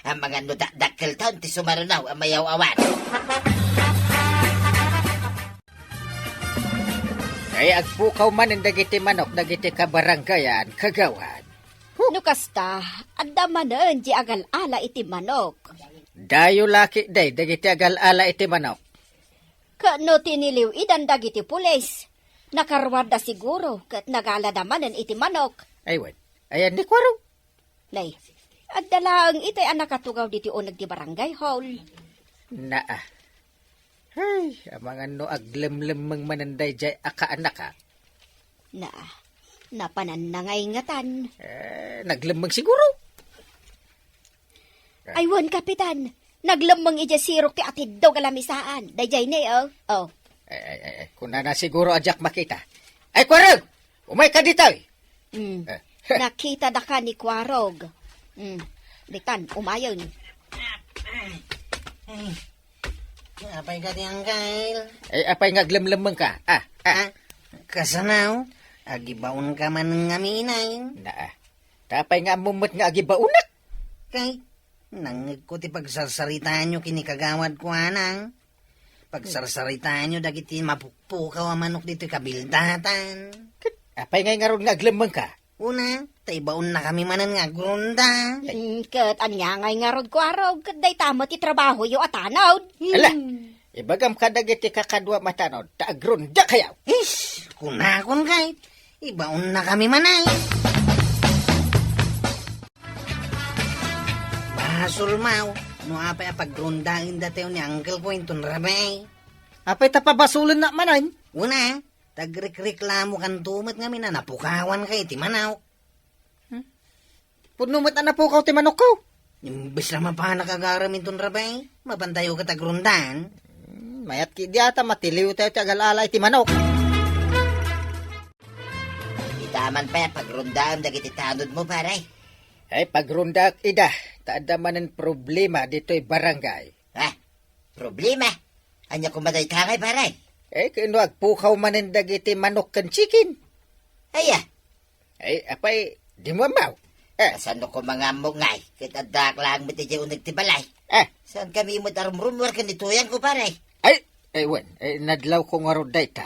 Amangan no dakdakkelton ti sumaruno a mayaw-awan. Ay, agpukaw manen dagiti manok dagiti kabarangayan, kagawad. Huh. No kasta, adda manen di agal-ala iti manok. Dayo laki, day, dagiti agal-ala iti manok. Ket no tiniliw idan dagiti pulis, nakaruarda siguro ket nagalada manen iti manok. Ay, wen. Ayan ni Kuarog. Nay, adda laeng itay a nakatugaw ditoy uneg ti barangay hall. Naa. Ay, amangan no aglemlemmeng manen daydiay a kaanaka. Na, napananna ngay ngatan. Eh, naglemmeng siguro. Ay, wen, Kapitan. Naglemmeng idiay sirok ti atiddog a lamisaan. Daydiay ni, oh. Oh. Ay, ay, ay, ay. Kunana siguro a diak makita. Ay, Kuarog! Umay ka ditoy! Mm. Eh. Nakita daka ni Kuarog. Mm. Ditan, umayon. Apay ka di, Angkel? Eh, apay nga aglemlemmeng ka? Ah, ah. Ah, kasano? Agibaon ka man ngamin ay? Naa. Ta apay nga ammom met nga agibaonak? Kay, nangngegko ti pagsarsaritaanyo ken ni Kagawad Kuanang. Pagsarsaritaanyo dagiti mapukpukaw a manok ditoy kabildatan. Ket apay ngay ngarud nga aglemmeng ka? Una, ta ibaonnakami manen nga agronda. Mm, ket ania ngay ngarud, Kuarog, ket dayta met ti trabahoyo a tanod. Ala, ibagam kadagiti kakaduam a tanod, ta agronda kayo. Ish, kunakon kay, ibaonnakami manen. Basol, maw, no apay a pagrondaen datayo ni Uncle ko inton rabii. Apay ta pabasulennak manen? Una, ta agrikreklamokanto met ngamin a napukawanka iti manok. Hmm? Pudno met a napukaw ti manokko. Imbes la mapanak agarem inton rabii, mapantayo ket agrondaan. Hmm, mayat ketdi a ta matiliwtayo ti agal-ala iti manok. Ita man pay a pagrondaam dagiti tanodmo, pare. Ay, pagrondaak ida, ta adda manen problema ditoy barangay. Ha? Problema? Ania koma dayta ngay, pare? Eh, ket no agpukaw manen dagiti manok ken chicken. Aya? Ay, apay, dimo ammo? Eh. Kasano koma nga ammok ngay, ket addaak laeng met idiay uneg ti balay? Eh. Saankami met a rumrumuar ken ni Tuyangko, pare? Ay, ay, wen, eh, nadlawko ngarud dayta.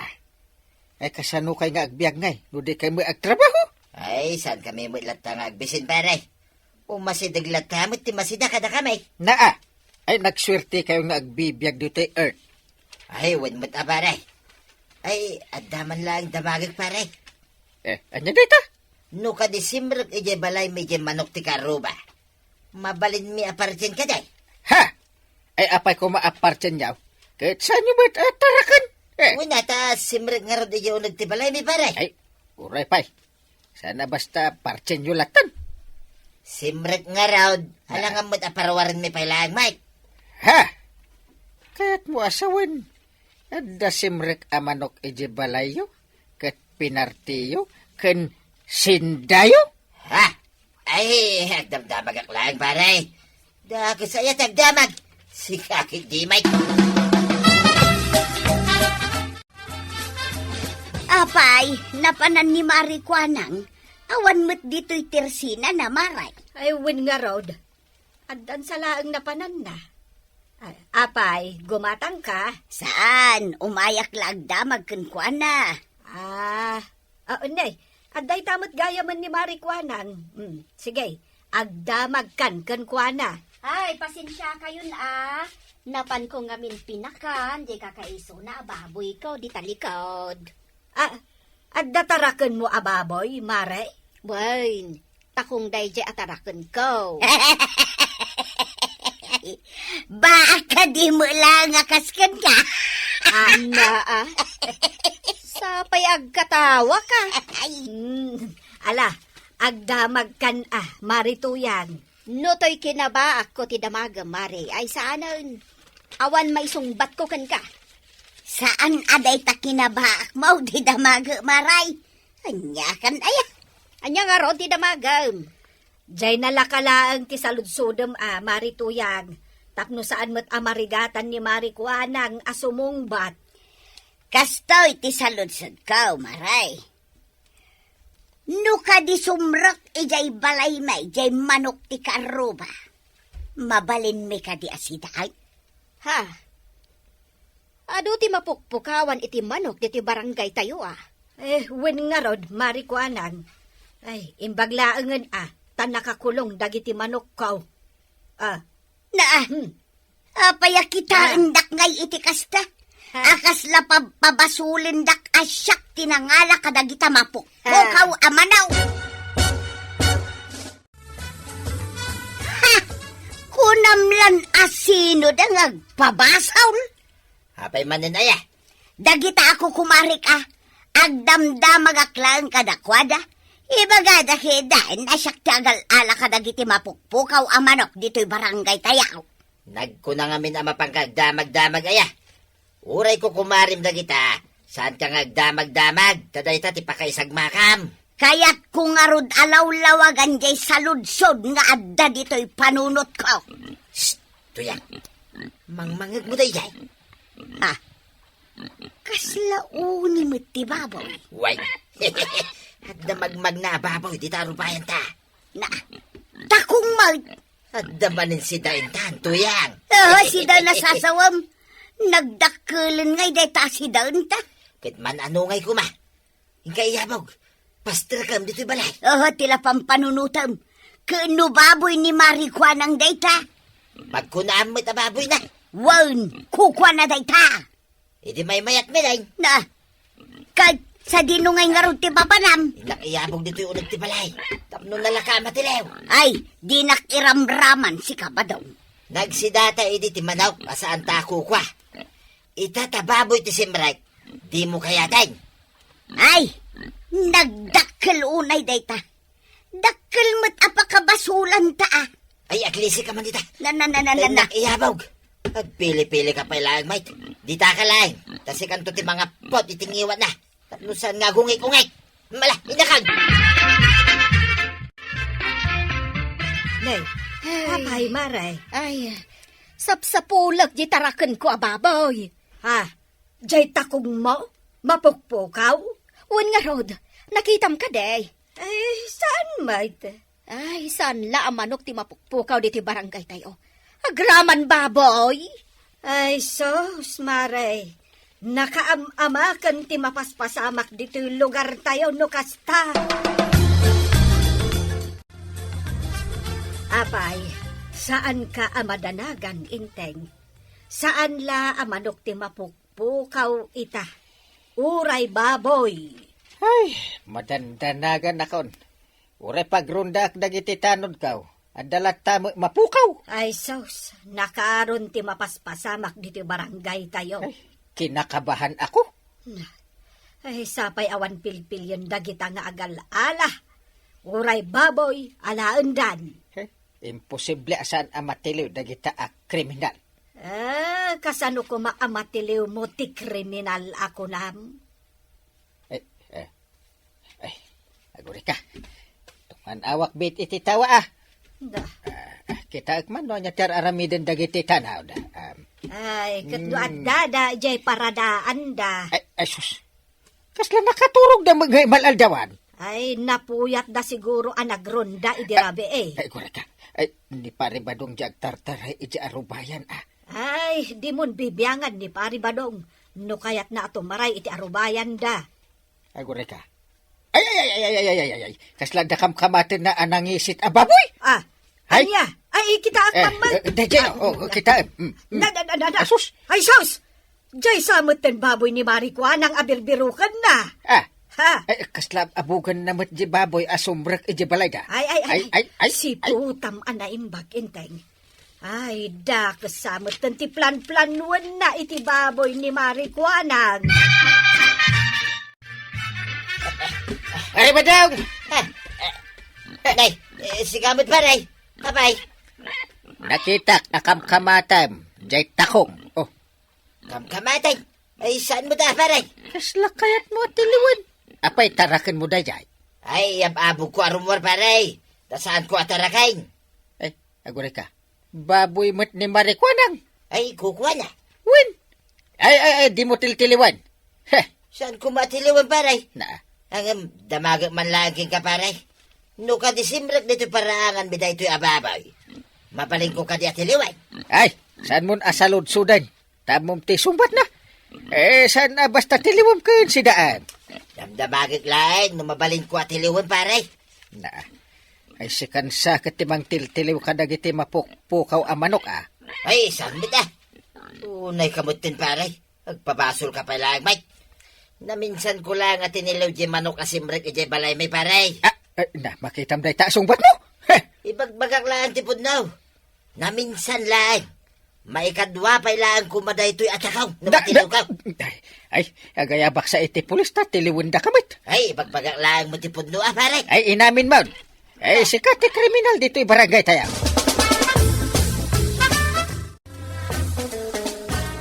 Ay, kasano kay nga agbiag ngay, no di kay met agtrabaho? Ay, saankami met latta nga agbisin, pare. Umasideg latta met ti masida kadakami. Naa, ay, nagsuertekayo nga agbibiag ditoy earth. Ay, wen met a, pare. Ay, adda man laeng damagek, pare. Eh, ania dayta? No kadi simrek idiay balaymi idiay manok ti kaarruba, mabalinmi a partin kadi? Ha? Ay, apay koma a partin yaw? Ket saanyo met a taraken? Eh. Wen, ta simrek ngarud idiay uneg ti balaymi, pare. Ay, uray pay. Saan a basta partenyo latta. Simrek ngarud, ah, alangan met a parawarenmi pay laeng, Mike. Ha? Kayatmo a sawen, adda simrek a manok idiay balayyo, ket pinartiyo ken sindayo? Ha? Ay, agdamdamagak laeng, pare. Dakes aya ti agdamag. Sika ketdi, Mike. Apay, napanan ni Mari Kuanang, awan met ditoy tersinana, Mari. Ay, wen ngarud. Addan sa laeng napananna. Ay, apay, gumatangka? Saan, umayak la agdamag kenkuana. Ah, ah, nay, adda ita met gayamen ni Mari Kuanang. Hmm, sige, agdamagkan kenkuana. Ay, pasensiakayon a. Napanko ngamin pinakan, diay kakaisuna a baboyko, dita likod. Ah, adda tarakenmo a baboy, Mari? Wen, takong daydiay a tarakenko. Baak kadi met laeng a kas kenka? Anna, ah. Sapay agkatawaka. Ay. Hmm. Ala, agdamagkan a, Mari Tuyang. No toy kinabaakko ti damagem, Mari, ay saanen. Awan maisungbatko kenka. Saan a dayta kinabaakmo ti damagem, Mari? Aniakan aya? Ania ngarud ti damagem? Diay nalaka laeng ti saludsodem a, Mari Tuyang, tapno saan met a marigatan ni Mari Kuanang a sumungbat. Kastoy ti saludsodko, Mari. No kadi sumrek idiay balaymi, diay manok ti kaarruba, mabalinmi kadi a sidaen? Ha? Adu ti mapukpukawan iti manok ditoy barangaytayo, a. Eh, wen ngarud, Mari Kuanang. Ay, imbag laengen, a, ta nakakulong dagiti manokko. A. Na, a. Hmm. Apay a kitaendak ngay iti kasta? Ha? A kasla pab-, pabasulendak a siak ti nangala kadagita mapukpukaw a manok. Ha! Kunam lan a sino da nga agpabasol? Apay manen aya? Dagita a kukumarik a, agdamdamagak laeng kadakuada. Ibagada kadaen a siak ti agal-ala kadagiti mapukpukaw a manok ditoy barangaytayo. Nagkuna ngamin a mapanka agdamagdamag aya. Uray kukumarim dagita, saanka nga agdamagdamag, ta dayta ti pakaisagmakam. Kayatko ngarud a lawlawagan diay saludsod nga adda ditoy panunotko. Shh! Tuyang, mangmangegmo daydiay. Ah, kasla uni met ti baboy? Way. Adda magmagna a baboy dita rubayanta. Na, takong met. Adda manen sidaenta, Tuyang. Oo, sida nasasawem. Nagdakkelen ngay dayta a sidaenta. Ket man-anungay koma. Inka iyabog. Pasterkam ditoy balay. Oo, ti la pampanunotem. Ken no baboy ni Mari Kuanang dayta? Pagkunaam met a baboyna. Wen, kukuana dayta. Idi maymayat mi, Deng. Na, ket sadino ngay ngarud ti papanam? Innak iyabog ditoy uneg ti balay. Tapno nalaka a matilew. Ay, dinak iramraman sika, Badong. Nagsidata idi ti manok a saanta a kukua. Ita ta baboy ti simrek, dimo kayaten. Ay, nagdakkel unay dayta. Dakkel met a pakabasolanta a. Ay, aglisika man ita. Na, na, na, na, na, na. Innak iyabog. Agpili-pilika pay laeng, Mike. Ditaka laeng. Ta sikanto ti mangappot iti ngiwatna. Tapno saan nga agungik-ungik. Mala, inakag! Nay, ay. Apay, Mare? Ay, sapsapulek di tarakenko a baboy. Ha? Jay takongmo? Mapukpukaw? Wen ngarud, nakitam kadi? Ay, saan met? Ay, saan la a manok ti mapukpukaw ditoy barangaytayo? Agraman baboy! Ay, sus, Mare. Nakaam-amaken ti mapaspasamak ditoy lugartayo no kasta. Apay, saanka a madanagan, Inteng. Saan la a manok ti mapukpukaw ita. Uray baboy. Ay, madandanaganakon. Uray pagrondaak dagiti tanodko. Adda latta met mapukaw. Ay sus, nakaaron ti mapaspasamak ditoy barangay tayo. Ay, kinakabahan ako. Ay, sapay awan pilpilion dagita nga agal-ala. Uray baboy, alaendan. Eh, imposible a saan a matiliw dagita a kriminal. Eh, kasano koma a matiliw mo ti kriminal a kunam? Eh, eh, Ay, agurika. Tuman awak bit iti tawa, ah. Da. Ah, ah, kitaek man no ania ti ar-aramiden dagiti tanaw da. Um, Ay, ket no mm. Adda da, jay paradaanda. Ay, ay, sus. Kasla nakaturog da mga mal-aldawan. Ay, napuyat da siguro a nagronda idi rabii. Ay, agurika. Ay, ni Pare Badong di agtartaray iti arubayan, ah. Ay, dimon bibiangan ni Pare Badong. No kayatna a tumaray iti arubayan da. Agurika. Ay, ay, ay, ay, ay, ay, ay, ay, ay. Kasla da kamkamaten na a nangisit a baboy? Ah, Ay. Anya? Ay, kita Eh, akman man. eh, dayjay, Ah, oh, oh, kita, eh, mm, mm. Da, da, da, da, da. Asus. Ay, sus! Jay sa met ten baboy ni Mari Kuanang a birbiruken na. Ah. Ha? Ay, kasla abugan na met di baboy a sumrek iti balay da. Ay, ay, ay, Ay, ay, ay, si ay. Putam a naimbag, Enteng. Ay, dakes sa met ten ti plan-planuen na iti baboy ni Mari Kuanang. Pare Badong! Ah, ah, Nay, eh, sika met, pare. Apay? Nakitak a kamkamatem, jay takong. Oh. Kamkamatem? Ay, saan mo ta, pare? Kasla kayat mo a tiliwen. Apay, taraken mo dayjay? Ay, ab-abog ko a rumor, pare. Ta saan ko a taraken? Eh, agurika. Baboy met ni Mari Kuanang. Ay, kukuana. Wen. Ay, ay, ay, di mo tiltiliwen. Heh. Saan ko matiliwen, pare? Na. Ngem, damagek man laeng kenka, pare. No kadi simrek ditoy paraanganmi daytoy a baboy, mabalinko kadi a tiliwen? Ay, saan mon a saludsoden? Tammom ti sungbatna. Eh, saan a basta tiliwem ken sidaen? Damdamagek laeng no mabalinko a tiliwen, pare. Na. Ay, sikan sa ket ti mangtiltiliw kadagiti mapukpukaw a manok, ah. Ay, saan met, ah? Unay ka met ten, pare. Agpabasol ka pay laeng, Mike. Naminsan ko laeng a tiniliw di manok a simrek idiay balaymi, pare. Ah, eh, na, makitam dayta a sungbat mo? Heh! Ibagbagak laeng ti pudno. Naminsan laeng. Maikadua pay laeng koma daytoy a takaw. No Da-, matiliw da-, ka. Ay, ay, agayabak sa iti pulis ta tiliwenda ka met. Ay, ibagbagak laeng mo ti pudno, ah, pare. Ay, inamin mo. Ay, sika ti kriminal ditoy barangay tayo.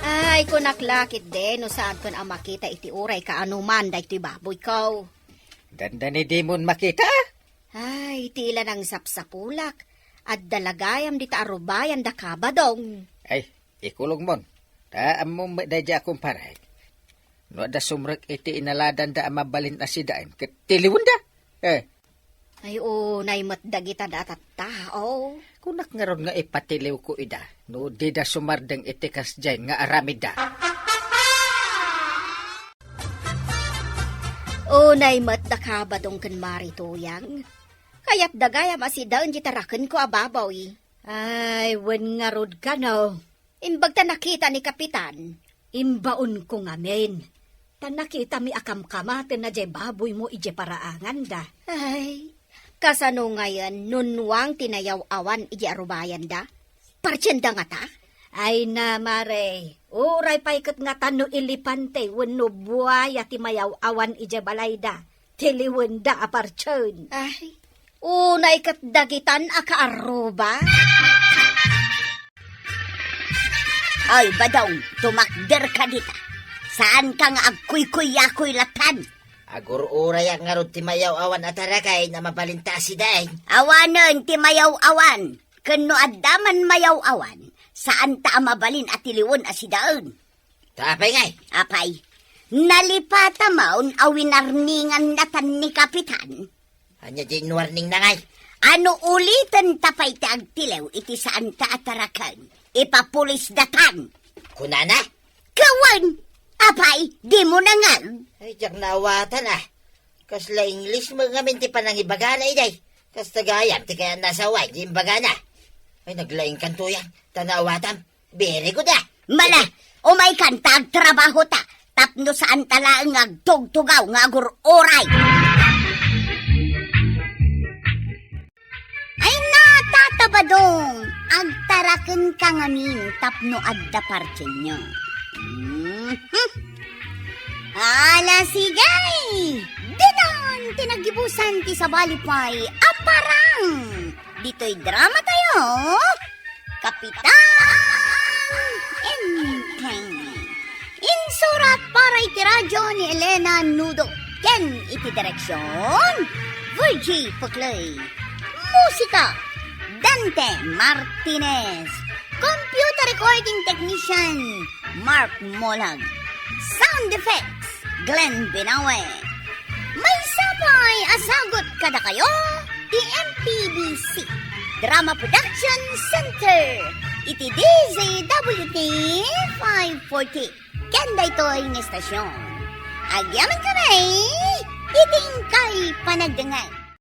Ay, kunak la ketdi, no saanton a makita iti uray kaano man daytoy baboyko. Dandani dimon makita, ah. Ay, ti ila nangsapsapulak. Adda la gayam dita arubayan da Kabadong. Ay, ikulong mon. Ta ammom met daydiay a kumpare. No adda sumrek iti inaladanda a mabalin a sidaen, ket tiliwenda. Eh. Ay, unay met dagita da a tattao. Kunak ngarud nga ipatiliwko ida, no dida sumardeng iti kasdiay nga aramidda. Unay met da Kabadong ken Mari Tuyang. Kayatda gayam a sidaen ti tarakenko a baboy. Ay, wen ngarud kano. Imbag ta nakita ni Kapitan. Imbaonko ngamin. Ta nakitami a kamkamatenna diay baboymo idiay paraanganda. Ay, kasano ngayen no nuang ti nayaw-awan idiay arubayanda? Partienda ngata? Ay na, Mare, uray pay ket ngata no elepante wenno buaya ti mayaw-awan idiay balayda, tiliwenda a partien. Ay, unay ket dagitan a kaarruba. Ay, Badong, tumakder ka dita. Saan ka nga agkuykuyakoy latan? Agur-urayak ngarud ti mayaw-awan a taraken a mabalinta a sidaen. Awanen ti mayaw-awan. Ken no adda man mayaw-awan, saanta a mabalin a tiliwen a sidaen. Ta apay ngay? Apay, nalipata maon a winarningan natan ni Kapitan. Ania diay inwarningna ngay? A no ulitenta pay ti agtiliw iti saanta a taraken, ipapulis datan. Kunana? Kawen! Apay, dimo nangeg? Ay, diak naawatan, ah. Kasla English met ngamin ti panangibagana idiay. Kasta gayam ti kayatna a sawen ti imbagana. Ay, naglaingkan, Tuyang. Ta naawatam. Very good, ah. Mala, umaykan ta agtrabahota. Tapno saanta laeng nga agtugtugaw nga agur-uray. Ay, natata kenka ngamin tapno adda partienyo. Mhm. Ala, sige! Ditan ti naggibusan ti sabali pay a parang ditoy drama tayo, Kapitan Enteng. Insurat para iti radyo ni Elena Nudo ken iti direksyon, Virgie Puclay. Musika, Dante Martinez. Computer recording technician, Mark Molag. Sound effects, Glenn Binawe. Maysa pay a sagut kadakayo ti M P B C Drama Production Center iti D Z W T five forty. Ken daytoy nga istasyon, agyamankami iti inkay panagdengngeg.